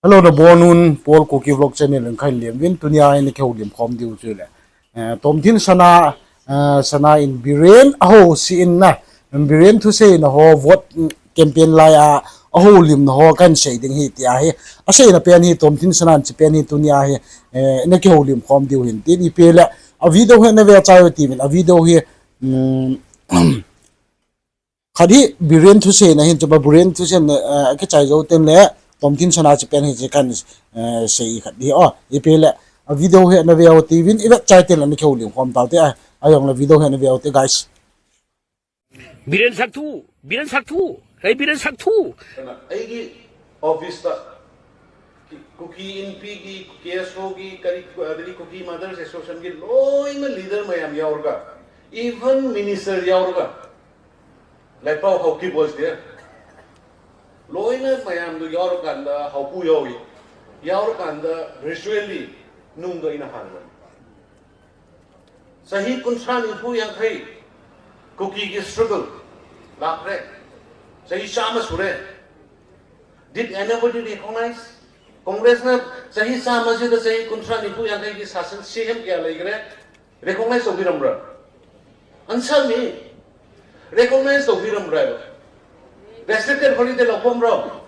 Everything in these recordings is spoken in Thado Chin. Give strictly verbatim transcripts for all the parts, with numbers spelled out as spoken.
Hello, nabonun Paul Kuki Vlog channel in kahin lem uvin, tunia ina kihoulim khom diu chu le, eh, Tomthin Sana, eh, Sana in Biren ahousen na, Biren thuseina ho vote campaign lai a, ahoulimna ho kahin sei ding ahi tia hi. Aseina pen hi Tomthin Sana in chi pen hi tunia hi, eh, ina kihoulim khom diu ahin tin ipi le, a video hi nave chai u tiuvin, a video hi, um, khat hi Biren thuseina ahin, chuba Biren thuseina, eh, akichai jou ten le, Tomthin Sana chi pen hi chi kahin, eh, sei khat hi o, ipi le, a video hi nave u tiuvin, ive chai ten le ina kihoulim khom tau te, a, ajong le video hi nave u te, guys. Biren Sakthu, Biren Sakthu, hey Biren Sakthu. ꯑꯩꯒꯤ ꯑꯣꯐꯤꯁꯇ ꯀꯨꯀꯤ ꯏꯟꯄꯤꯒꯤ, K S ꯑꯣꯒꯤ, ꯀꯔꯤ, ꯑꯗꯒꯤ cookie mother's ꯑꯦꯁꯣꯁꯤꯌꯦꯁꯟꯒꯤ ꯂꯣꯏꯅ ꯂꯤꯗꯔ ꯃꯌꯥꯝ ꯌꯥꯎꯔꯒ, even minister ꯌꯥꯎꯔꯒ, ꯂꯥꯏꯄꯥꯎ ꯍꯥꯎꯀꯤꯞ was there. ꯂꯣꯏꯅ ꯃꯌꯥꯝꯗꯨ ꯌꯥꯎꯔꯀꯥꯟꯗ ꯍꯥꯎꯄꯨ ꯌꯥꯎꯏ, ꯌꯥꯎꯔꯀꯥꯟꯗ ꯚꯔꯆꯨꯋꯦꯜꯂꯤ ꯅꯨꯡꯗꯣ ꯑꯩꯅ ꯍꯥꯟꯕꯅꯤ꯫ ꯆꯍꯤ ꯀꯨꯟꯊ꯭ꯔꯥ, ꯅꯤꯐꯨ, ꯌꯥꯡꯈꯩ ꯀꯨꯀꯤꯒꯤ ꯁ꯭ꯇ꯭ꯔꯒꯜ ꯂꯥꯛꯈ꯭ꯔꯦ꯫ ꯆꯍꯤ ꯆꯥꯝꯃ ꯁꯨꯔꯦ꯫ Did anybody recognize? ꯀꯣꯡꯒ꯭ꯔꯦꯁꯅ ꯆꯍꯤ ꯆꯥꯝꯃꯁꯤꯗ ꯆꯍꯤ ꯀꯨꯟꯊ꯭ꯔꯥ, ꯅꯤꯐꯨ, ꯌꯥꯡꯈꯩꯒꯤ ꯁꯥꯁꯟ ꯁꯤ ꯑꯦꯝ ꯀꯌꯥ ꯂꯩꯈ꯭ꯔꯦ? Recognize ꯇꯧꯕꯤꯔꯝꯕ꯭ꯔꯥ? Answer me. Recognize ꯇꯧꯕꯤꯔꯝꯕ꯭ꯔꯥ ꯍꯥꯏꯕ? Restricted holiday ꯂꯧꯊꯣꯛꯑꯝꯕ꯭ꯔꯣ?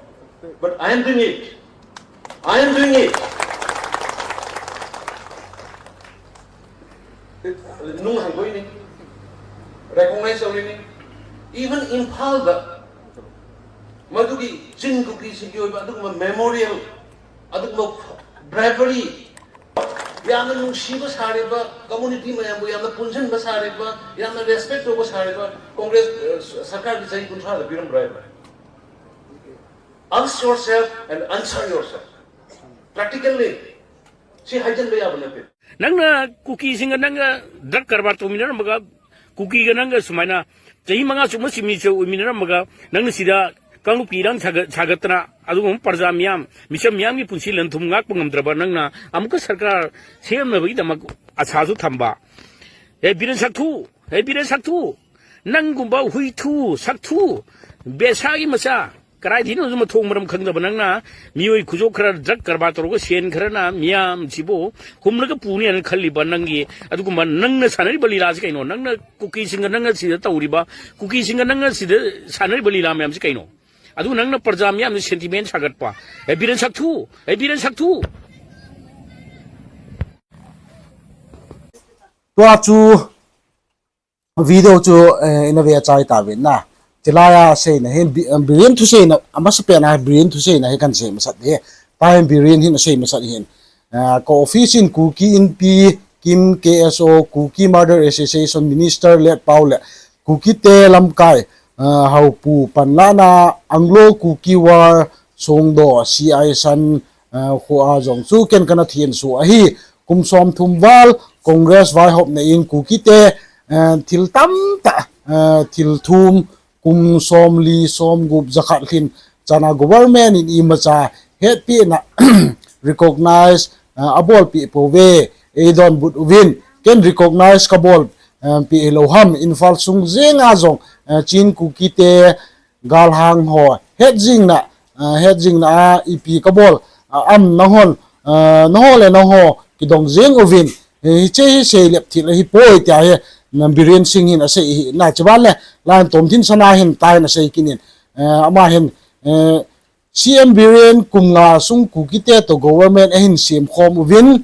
But I am doing it. I am doing it. ꯅꯨꯡ ꯍꯥꯡꯗꯣꯛꯏꯅꯤ, recognize ꯇꯧꯔꯤꯅꯤ꯫ Even ꯏꯝꯐꯥꯜꯗ ꯃꯗꯨꯒꯤ ꯆꯤꯡ ꯀꯨꯀꯤꯁꯤꯡꯒꯤ ꯑꯣꯏꯕ ꯑꯗꯨꯒꯨꯝꯕ memorial, ꯑꯗꯨꯒꯨꯝꯕ bravery, ꯌꯥꯝꯅ ꯅꯨꯡꯁꯤꯕ ꯁꯥꯔꯤꯕ, community ꯃꯌꯥꯝꯕꯨ ꯌꯥꯝꯅ ꯄꯨꯟꯁꯤꯟꯕ ꯁꯥꯔꯤꯕ, ꯌꯥꯝꯅ respect ꯇꯧꯕ ꯁꯥꯔꯤꯕ ꯀꯣꯡꯒ꯭ꯔꯦꯁ, ꯑ, ꯁꯔꯀꯥꯔꯒꯤ ꯆꯍꯤ ꯀꯨꯟꯊ꯭ꯔꯥꯗ ꯄꯤꯔꯝꯕ꯭ꯔꯥ ꯍꯥꯏꯕ? Ask yourself and answer yourself. Practically, ꯁꯤ ꯍꯥꯏꯖꯤꯟꯕ ꯌꯥꯕ ꯅꯠꯇꯦ꯫ ꯅꯪꯅ ꯀꯨꯀꯤꯁꯤꯡꯒ ꯅꯪꯒ drug ꯀꯔꯕꯥꯔ ꯇꯧꯃꯤꯟꯅꯔꯝꯃꯒ, ꯀꯨꯀꯤꯒ ꯅꯪꯒ ꯁꯨꯃꯥꯏꯅ ꯆꯍꯤ ꯃꯉꯥ ꯆꯨꯝꯕ chief minister ꯑꯣꯏꯃꯤꯟꯅꯔꯝꯃꯒ, ꯅꯪꯅ ꯁꯤꯗ ꯀꯥꯡꯂꯨꯞꯀꯤ ꯏꯔꯥꯡ ꯁꯥꯒꯠ-, ꯁꯥꯒꯠꯇꯅ, ꯑꯗꯨꯒꯨꯝꯕ ꯄ꯭ꯔꯖꯥ ꯃꯤꯌꯥꯝ, ꯃꯤꯆꯝ ꯃꯤꯌꯥꯝꯒꯤ ꯄꯨꯟꯁꯤ ꯂꯟ ꯊꯨꯝ ꯉꯥꯛꯄ ꯉꯝꯗ꯭ꯔꯕ ꯅꯪꯅ ꯑꯃꯨꯛꯀ ꯁꯔꯀꯥꯔ ꯁꯦꯝꯅꯕꯒꯤꯗꯃꯛ ꯑꯁꯥꯁꯨ ꯊꯝꯕ꯫ ꯍꯦ ꯕꯤꯔꯦꯟ ꯁꯛꯊꯨ, ꯍꯦ ꯕꯤꯔꯦꯟ ꯁꯛꯊꯨ, ꯅꯪꯒꯨꯝꯕ ꯍꯨꯏꯊꯨ, ꯁꯛꯊꯨ, ꯕꯦꯁꯥꯒꯤ ꯃꯆꯥ, ꯀꯗꯥꯏꯗꯒꯤꯅꯣ ꯃꯊꯣꯡ ꯃꯔꯝ ꯈꯪꯗꯕ ꯅꯪꯅ ꯃꯤꯑꯣꯏ ꯈꯨꯖꯣꯞ ꯈꯔ drug ꯀꯔꯕꯥꯔ ꯇꯧꯔꯒ ꯁꯦꯟ ꯈꯔꯅ ꯃꯤꯌꯥꯝꯁꯤꯕꯨ ꯍꯨꯝꯂꯒ ꯄꯨꯅꯤ ꯍꯥꯏꯅ ꯈꯜꯂꯤꯕ ꯅꯪꯒꯤ ꯑꯗꯨꯒꯨꯝꯕ ꯅꯪꯅ ꯁꯥꯟꯅꯔꯤꯕ ꯂꯤꯂꯥꯁꯤ ꯀꯩꯅꯣ? ꯅꯪꯅ ꯀꯨꯀꯤꯁꯤꯡꯒ ꯅꯪꯅ ꯁꯤꯗ ꯇꯧꯔꯤꯕ, ꯀꯨꯀꯤꯁꯤꯡꯒ ꯅꯪꯅ ꯁꯤꯗ ꯁꯥꯟꯅꯔꯤꯕ ꯂꯤꯂꯥ ꯃꯌꯥꯝꯁꯤ ꯀꯩꯅꯣ? ꯑꯗꯨꯒ ꯅꯪꯅ ꯄ꯭ꯔꯖꯥ ꯃꯤꯌꯥꯝꯁꯤ sentiment ꯁꯥꯒꯠꯄ꯫ ꯑꯦ ꯕꯤꯔꯦꯟ ꯁꯛꯊꯨ, ꯑꯦ ꯕꯤꯔꯦꯟ ꯁꯛꯊꯨ꯫ tua chu video chu, eh, ina ve chai tauvin na. Chilai a seina hin Bi-, eh, Biren thuseina, amasapen a Biren thuseina hi kahin sei masat e. Tua hin Biren hin asei masat hin. Eh, ka office in Kuki Inpi, KIM, K S O, Kuki Mother Association Minister Letpao le Kuki te lamkai, eh, Haopu panlahna Anglo Kuki War Songdo C I San, eh, khu a jong chu ken kana thenso ahi. Kum som thum val Congress vaihopna in Kuki te, eh, thil tamtah, eh, thil thum, kum som li, som gup, jakhat lhin chana government in imacha hetpina recognize, eh, abolpeh pouve, eidonbut uvin, ken recognize kabol, eh, peh hilou ham, Imphal sung jenga jong, eh, Chin Kuki te, galhang ho, het jingna, ah, het jingna a ipi kabol, ah, am nangho, ah, nangho le nangho kidong jing uvin, eh, hiche hi seilep thil ahipoi tia hi, na Biren Singh hin asei hi, na chibai le, lai Tomthin Sana hin tua hin asei kit in, eh, ama hin, eh, C M Biren kum nga sung Kuki te toh government ahin sem khom uvin,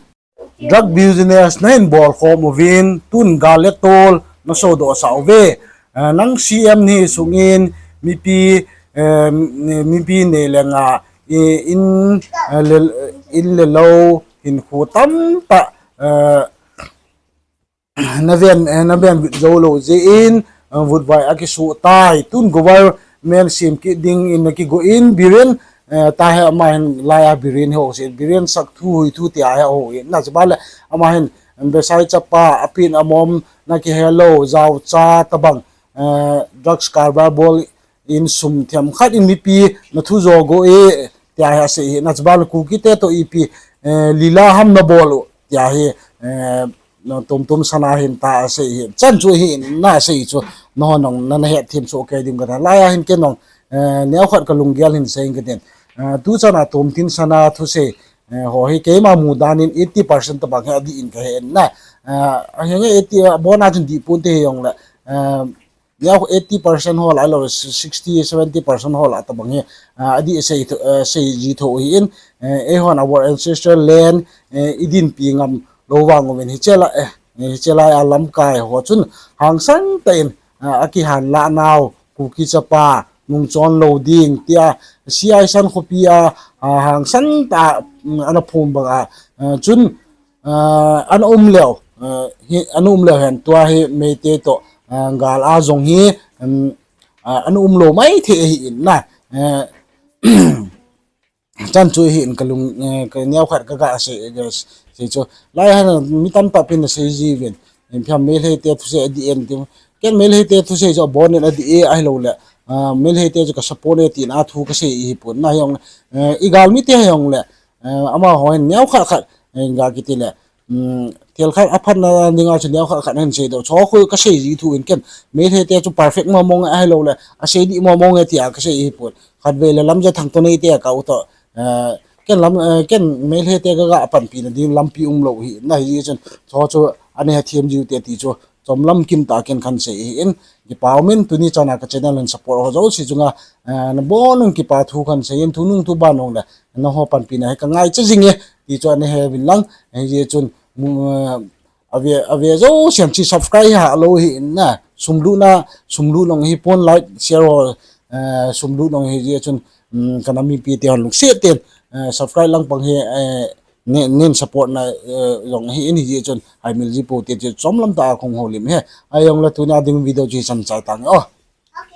drug business nahin bol khom uvin, tun gal le tol nasodoh sah uve. Ah, nang C M nahi sungin mipi, eh, mipi nei le nga, i-, in, eh, le, in le lou hinkho tamtah, eh, naven, eh, naven vit jou lou jeh in, eh, vutvai akisoh tai. Tun government sem kit ding in nakigo in, Biren, eh, tua hi ama hin lai a Biren hi ahou jin, Biren Sakthu, Huithu tia hi ahou in. Na chibai le ama hin, Besai chapa, apin amom, nakihe lou, jaocha tabang, eh, drugs karbar bol in sum themkhat in mipi nathu jo go e, tia hi asei hi. Na chibai le Kuki te toh ipi, eh, lila ham nabol u, tia hi, eh, na Tomthin Sana hin tua asei hi. Chan chu hi na asei chu, nangho nong nana het them soh kei ding kati. Lai a hin ken nong, eh, neokhat kalunggel hin sei kati. Ah, tuchan a Tomtin Sana thusei, eh, ho hi keima mudan in eighty percent tabang hi adih in kahe in na. Ah, ahinge eighty, ah, abon a chun dih ponte hijongle, ah, neo eighty percent ho lah ahilou, sixty, seventy percent ho lah tabang hi, ah, adih sei tho, eh, sei ji tho hi in, eh, eihon our ancestral land, eh, idinpi ngam lou vang uvin hiche la, eh, hiche lai a lamkai ho chun hangsan tah in, ah, akihan lah nau, Kuki chapa, nungchon lou ding, tia, C I san khopi a, ah, hangsan tah, mm, ana phum bang a, ah, chun, ah, ana um leu, ah, hi, ana um leu hen, tua hi Meitei toh, ah, gal a jong hi, um, ah, ana um lou mai thei ahi in na, eh, chan chu hi in kalung, eh, ka neo khat kaga sei, eh, sei chu. Lai han mi tamtah pin asei ji uvin. Ipi ham Meitei te thusei adih e ti. Ken Meitei te thusei chu abon in adih e ahilou le. Ah, Meitei te chu ka support e tin a thu kasei hi pon na hijongle. Eh, igalmi te hijongle. Eh, amaho hin neo khat khat, eh, ga kiti le. Um, thil khat aphatna dinga chu neo khat khat hin sei doh. Chu khu kasei ji thu in ken. Meitei te chu perfect mo mong ahilou le. Asei dih mo mong e tia kasei hi pon. Khatvei le Lamjathang toh Neite ka u toh, eh, ken lam, eh, ken Meitei te kaga panpina ding lampi umlou hi na hi chun, chu chu ana hethem jiu te ti chu chomlam kim tah a ken kahin sei hi in, kipa um in tuni chan a ka channel hin support ho jouse chunga, eh, nabon un kipa thu kahin sei in, thunung thuban ong le, nangho panpina hi ka ngaicha jing e ti chu ana he uvin lang, hi chun, mm, eh, ave, ave jousen chu subscribe ha lou hi in na, sumlutna, sumlut nong hi pon, like, share ho, eh, sumlut nong hi jeh chun, um, kana mipi te hon lungset ten, eh, subscribe lang pang hi, eh, ne, nen support na, eh, jong hi in hi jeh chun, haimil ji pou te chu chomlam tah a kong houlim e. Ahijongle tuni a ding video chu hichan chai tange o.